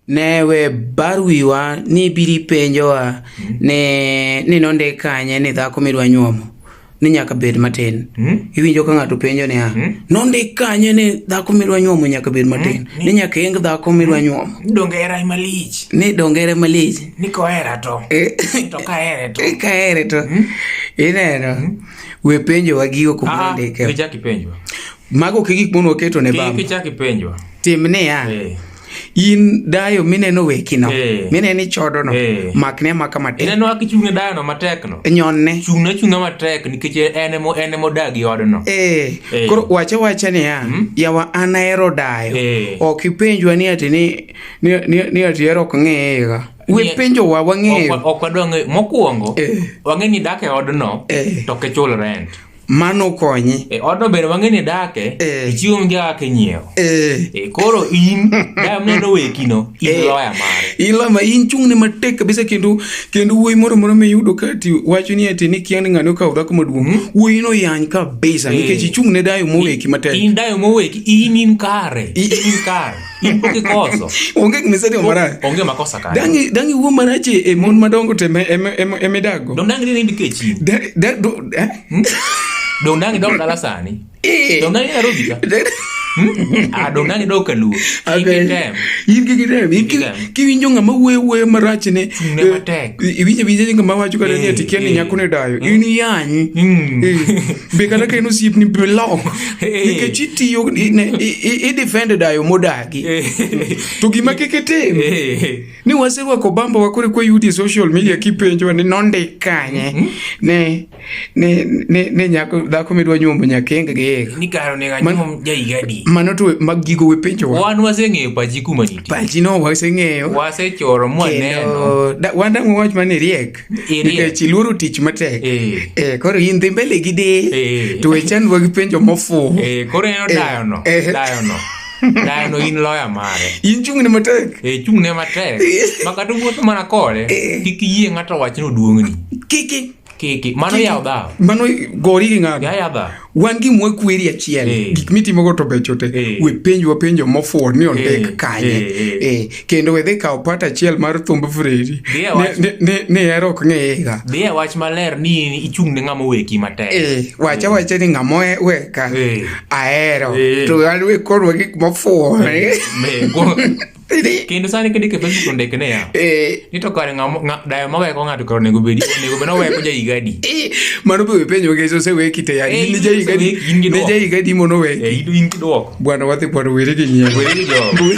Ne we bar wiwa ni ibiro ipenjowa ni nondik kanye ni dhako midwa nyuomo ni nyaka bed matin. Iwinjo ka ng'ato penjo niya, nondik kanye ni dhako midwa nyuomo nyaka bed matin, ni nyaka ing dhako midwa nyuomo. Donge hera malich. Ni donge hera malich. Ni kohera to. To kahere to. Kahere to. Ineno. We penjowa gigo kuma nondike. Kik ichak ipenjwa. Mago ok e gik mane waketo ne bamba. Kik ichak ipenjwa. Tim niya. In dayo mineno wekino. Mineno ichodono. Makne amaka matek. Ineno kaka ichung' ne dayono matekno. Nyonne. Chung'ne achung'a matek nikech en ema odagi odno. Koro wacha wacha niya, yawa an ahero dayo. Ok ipenjwa ni ati ni ati hero ok ng'iye. We penjowa wang'eyo. Ok wadwa ng'eyo. Mokwongo, wang'e ni idak e odno to ok ichul rent. Mano konyi. E odno bende wang'e ni idake, ichiwo gi kaka inyiewo. E, koro in dayo mineno wekino, in loya mare. In loya ma in chung'ne matek kabisa kendo kendo wuoyi moro moro miyudo ka ti wacho ni ati ni kia ni ng'ani okawo dhako maduong'. Wuoyi no yany kabisa nikech ichung' ne dayo moweki matek. In dayo moweki, in kare. In kare. In pok ikoso. Onge gima isetimo marach. Onge makosa kanyo. Dang' dang' iwuo marach e mon madongo to ema idago. Dong' dang' idhi kech in. Eh? Dong' dang' idok dala sani. Dong' dang' Nairobi ka. Ah, dong' dang' idok kaluo. Kik item. In kik item. In kiwinjo ng'ama wuoyo wuoyo marach ne. Chung'ne matek. Iwinjo awinja ng'ama wacho kata ni ati kia ni nyako ne dayo. In iyany. Be kata ka en osiepni be lok. Nikech itiyo i defend dayo modagi. To gima kik itim. Ni waserwako bamba wa koro kwayudi e social media kipenjowa ni nondik kanye ne ne ne ne nyako dhako midwa nyuomo nyaka ing gi higa. Ni kare onego anyuom ja higa adi? Mano to mag gigo we penjowa. Wan waseng'eyo pachi kuma nitie. Pachi no waseng'eyo. Wasechoro mwaneno. Kendo wan dang' wawach mana iriek. Nikech iluoro tich matek. Eh, koro in dhi mbele gi de. To we chandwa gi penjo mofuwo. Eh, koro en dayono. Dayono. Dayono in loya mare. In chung'ne matek. Eh, chung'ne matek. Ma kata wuotho mana kode, kik iyie ng'ato wach ni oduong'ni. Kiki. Kiki. Mano yawo dhawo. Mano gori gi ng'ato. Yawo dhawo. Wan gi mwa kweri achiel. Gik mitimogo to becho te. We penjwa penjo mofuwo ni ondik kanye. Kendo we dhi kawo part achiel mar thumb Fredi. Ni hero ok ng'iga. Dhi e wach maler ni ichung' ne ng'ama oweki matek. Wacha wacha ni ng'ama oweka ahero. To an we korwa gik mofuwo. Kendo sani kindiko e Facebook ondik niya. Ni to kare ng'ama dayo maweko ng'ato kare onego bedi onego bed oweko ja higa adi. Mano be wepenjo nikech oseweki te ya. In ja higa adi? Ne ja higa adi mono weki? In gi duoko. Bwana wadhi bwana weri gi nyiero. Weri gi jogo.